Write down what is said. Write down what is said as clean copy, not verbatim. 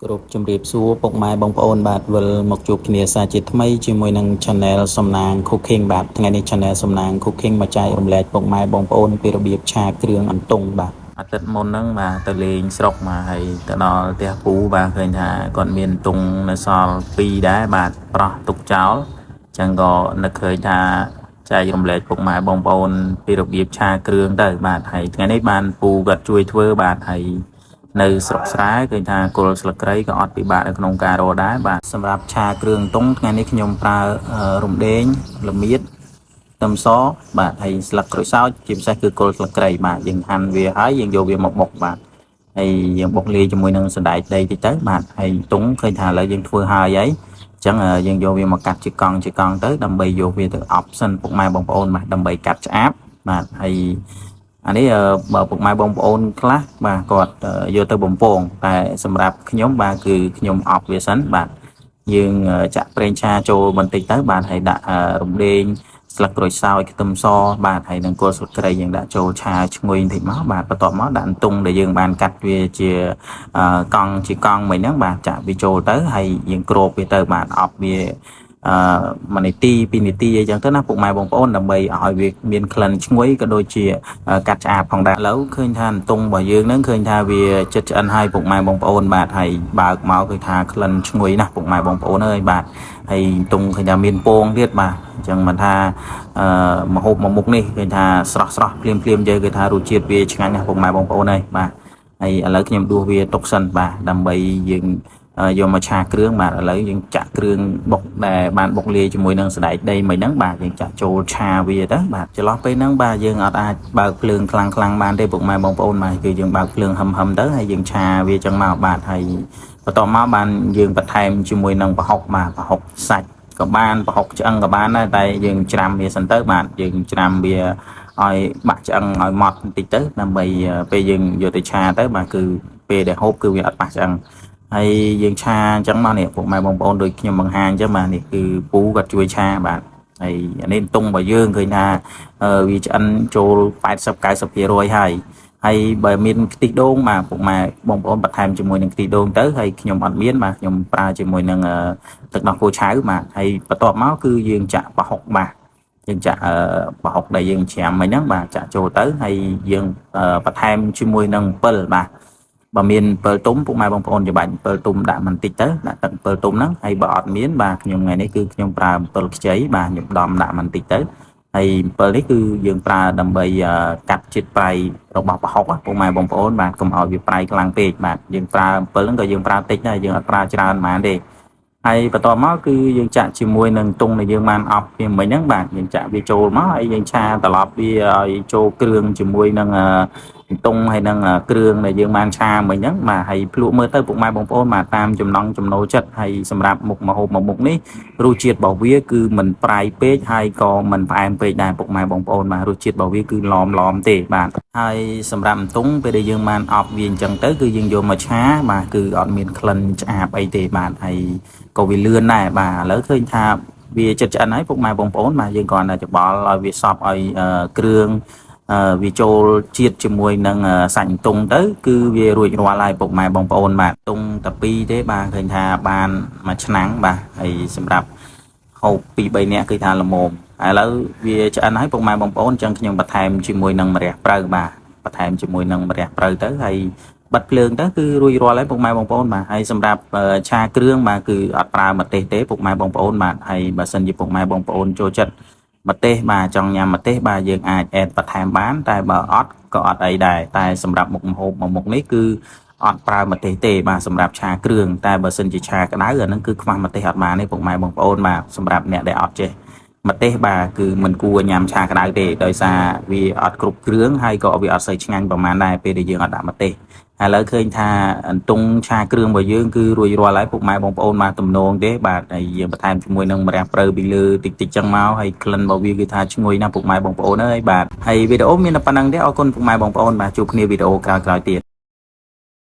គ្រប់ជំរាបសួរពុកម៉ែបងប្អូនបាទវិលមកជួបគ្នាសាជាថ្មីជាមួយនឹង Channel សំណាង Cooking បាទថ្ងៃនេះ Channel សំណាង Cooking មកចែករំលែកពុកម៉ែបងប្អូនពីរបៀបឆាគ្រឿងអន្ទង់បាទ អាទិត្យមុនហ្នឹងបាទទៅលេងស្រុកមកហើយទៅដល់ផ្ទះពូបាទឃើញថាគាត់មានទុងនៅសល់2ដែរបាទប្រោះទុកចោលអញ្ចឹងក៏នឹកឃើញថាចែករំលែកពុកម៉ែបងប្អូនពីរបៀបឆាគ្រឿងទៅបាទហើយថ្ងៃនេះបានពូគាត់ជួយធ្វើបាទហើយនៅស្រុកស្រែឃើញថាគល់ស្លឹកគ្រៃក៏អត់ពិបាកនៅក្នុងការរកដែរបាទ សម្រាប់ឆាគ្រឿងតុងថ្ងៃនេះខ្ញុំប្រើរំដេងល្មៀតខ្ទឹមសបាទហើយស្លឹកក្រូចសើចជាពិសេសគឺគល់ស្លឹកគ្រៃបាទយើងហាន់វាហើយយើងយកវាមកបុកបាទហើយយើងបុកលាយជាមួយនឹងសណ្តែកដីតិចទៅបាទហើយតុងឃើញថាឥឡូវយើងធ្វើហើយហើយអញ្ចឹងយើងយកវាមកកាត់ជាកង់ជាកង់ទៅដើម្បីយកវាទៅអប់សិនពុកម៉ែបងប្អូនបាទដើម្បីកាត់ឆ្អាបបាទហើយអានេះបើពុកម៉ែបងប្អូនខ្លះបាទគាត់យកទៅបំពងតែសម្រាប់ខ្ញុំបាទគឺខ្ញុំអប់វាសិនបាទ យើងចាក់ប្រេងឆាចូលបន្តិចទៅបាទហើយដាក់រំដេងស្លឹកក្រូចសើចខ្ទឹមសបាទហើយនឹងគល់ស្លឹកគ្រៃយើងដាក់ចូលឆាឈ្ងុយបន្តិចមកបាទបន្ទាប់មកដាក់អន្ទង់ដែលយើងបានកាត់វាជាកង់ជាកង់មិញហ្នឹងបាទចាក់វាចូលទៅហើយយើងគ្របវាទៅបាទអប់វាអឺ1នាទី2នាទីអីចឹងទៅណាពុកម៉ែបងប្អូនដើម្បីឲ្យវាមានក្លិនឈ្ងុយក៏ដូចជាកាត់ឆ្អាបផងដែរឥឡូវឃើញថាអន្ទង់របស់យើងហ្នឹងឃើញថាវាចិត្តឆ្អិនហើយពុកម៉ែបងប្អូនបាទហើយបើកមកឃើញថាក្លិនឈ្ងុយណាស់ពុកម៉ែបងប្អូនអើយបាទហើយអន្ទង់ឃើញថាមានពងទៀតបាទអញ្ចឹងមិនថាអឺមហូបមួយមុខនេះឃើញថាស្រស់ស្រស់ភ្លាមភ្លាមយើងគឺថារសជាតិវាឆ្ងាញ់ណាស់ពុកម៉ែបងប្អូនអើយបាទហើយឥឡូវខ្ញុំដួសវាទុកសិនបាទដើម្បីយើងយកមកឆាគ្រឿងបាទឥឡូវយើងចាក់គ្រឿងបុកដែលបានបុកលាយជាមួយនឹងសណ្តែកដីមិញហ្នឹងបាទយើងចាក់ចូលឆាវាទៅបាទចន្លោះពេលហ្នឹងបាទយើងអត់អាចបើកភ្លើងខ្លាំងខ្លាំងបានទេពុកម៉ែបងប្អូនបាទគឺយើងបើកភ្លើងហឹមហឹមទៅហើយយើងឆាវាចឹងមកបាទហើយបន្ទាប់មកបានយើងបន្ថែមជាមួយនឹងប្រហុកបាទប្រហុកសាច់ក៏បានប្រហុកឆ្អឹងក៏បានដែរតែយើងច្រាំវាសិនទៅបាទយើងច្រាំវាឲ្យបាក់ឆ្អឹងឲ្យម៉ត់បន្តិចទៅដើម្បីពេលយើងយកទៅឆាទៅបាទគឺពេលដែលហូបគឺវាអត់ប៉ះឆ្អឹង ហើយយើងឆាអញ្ចឹងមកនេះពុកម៉ែបងប្អូនដូចខ្ញុំបង្ហាញអញ្ចឹងបាទនេះគឺពូគាត់ជួយឆាបាទហើយអានេះតុងរបស់យើងឃើញថាវាឆ្អិនចូល80 90%ហើយហើយបើមានខ្ទិះដូងបាទពុកម៉ែបងប្អូនបន្ថែមជាមួយនឹងខ្ទិះដូងទៅហើយខ្ញុំអត់មានបាទខ្ញុំប្រើជាមួយនឹងទឹកដោះគោឆៅបាទហើយបន្ទាប់មកគឺយើងចាក់ប្រហុកបាទយើងចាក់ប្រហុកដែលយើងច្រាមមិញហ្នឹងបាទចាក់ចូលទៅហើយយើងបន្ថែមជាមួយនឹងអំពិលបាទ បើមានអំពិលទុំពុកម៉ែបងប្អូនច្បាច់អំពិលទុំដាក់បន្តិចទៅដាក់ទឹកអំពិលទុំហ្នឹងហើយបើអត់មានបាទខ្ញុំថ្ងៃនេះគឺខ្ញុំប្រើអំពិលខ្ចីបាទខ្ញុំដំដាក់បន្តិចទៅហើយអំពិលនេះគឺយើងប្រើដើម្បីកាត់ជាតិប្រៃរបស់ប្រហុកពុកម៉ែបងប្អូនបាទកុំឲ្យវាប្រៃខ្លាំងពេកបាទយើងប្រើអំពិលហ្នឹងក៏យើងប្រើតិចដែរយើងអត់ប្រើច្រើនហ្មងទេហើយបន្ទាប់មកគឺយើងចាក់ជាមួយនឹងទុងដែលយើងបានអប់ពីមិញហ្នឹងបាទយើងចាក់វាចូលមកហើយយើងឆាត្រឡប់វាឲ្យចូលគ្រឿងជាមួយនឹង តុងហើយនឹងគ្រឿងដែលយើងបានឆាមិញហ្នឹងបាទហើយភ្លក់មើលទៅពុកម៉ែបងប្អូនបាទតាមចំណង់ចំណូលចិត្តហើយសម្រាប់មុខម្ហូបមួយមុខនេះរសជាតិរបស់វាគឺមិនប្រៃពេកហើយក៏មិនផ្អែមពេកដែរពុកម៉ែបងប្អូនបាទរសជាតិរបស់វាគឺឡមឡមទេបាទហើយសម្រាប់អន្ទង់ពេលដែលយើងបានអប់វាអញ្ចឹងទៅគឺយើងយកមកឆាបាទគឺអត់មានក្លិនឆ្អាបអីទេបាទហើយក៏វាលឿនដែរបាទឥឡូវឃើញថាវាចិត្តឆ្អិនហើយពុកម៉ែបងប្អូនបាទយើងគ្រាន់តែច្បល់ឲ្យវាសព្វឲ្យគ្រឿងវាចូលជាតិជាមួយនឹងសាច់អន្ទង់ទៅគឺវារួចរាល់ហើយពុកម៉ែបងប្អូនបាទតុងតែពីរទេបាទឃើញថាបានមួយឆ្នាំងបាទហើយសម្រាប់ហូប2 3នាក់គឺថាល្មមឥឡូវវាឆ្អិនហើយពុកម៉ែបងប្អូនអញ្ចឹងខ្ញុំបន្ថែមជាមួយនឹងម្រះព្រៅបាទបន្ថែមជាមួយនឹងម្រះព្រៅទៅហើយបិទភ្លើងទៅគឺរួចរាល់ហើយពុកម៉ែបងប្អូនបាទហើយសម្រាប់ឆាគ្រឿងបាទគឺអត់ប្រើម្ទេសទេពុកម៉ែបងប្អូនបាទហើយបើសិនជាពុកម៉ែបងប្អូនចូលចិត្តម្ទេសបាទចង់ញ៉ាំម្ទេសបាទយើងអាច add បន្ថែមបានតែបើអត់ក៏អត់អីដែរតែសម្រាប់មុខម្ហូបមួយមុខនេះគឺអត់ប្រើម្ទេសទេបាទសម្រាប់ឆាគ្រឿងតែបើសិនជាឆាក្តៅអាហ្នឹងគឺខ្វះម្ទេសអត់បានទេពុកម៉ែបងប្អូនបាទសម្រាប់អ្នកដែលអត់ចេះម្ទេសបាទគឺមិនគួរញ៉ាំឆាក្តៅទេដោយសារវាអត់គ្រប់គ្រឿងហើយក៏វាអត់សូវឆ្ងាញ់ប្រហែលដែរពេលដែលយើងអត់ដាក់ម្ទេសឥឡូវឃើញថាអន្ទង់ឆាគ្រឿងរបស់យើងគឺរួចរាល់ហើយពុកម៉ែបងប្អូនបាទទំនងទេបាទហើយយើងបន្ថែមជាមួយនឹងម្រះព្រៅពីលើតិចតិចចឹងមកហើយក្លិនរបស់វាគឺថាឈ្ងុយណាស់ពុកម៉ែបងប្អូនអើយបាទហើយវីដេអូមានតែប៉ុណ្្នឹងទេអរគុណពុកម៉ែបងប្អូនបាទជួបគ្នាវីដេអូក្រោយៗទៀត។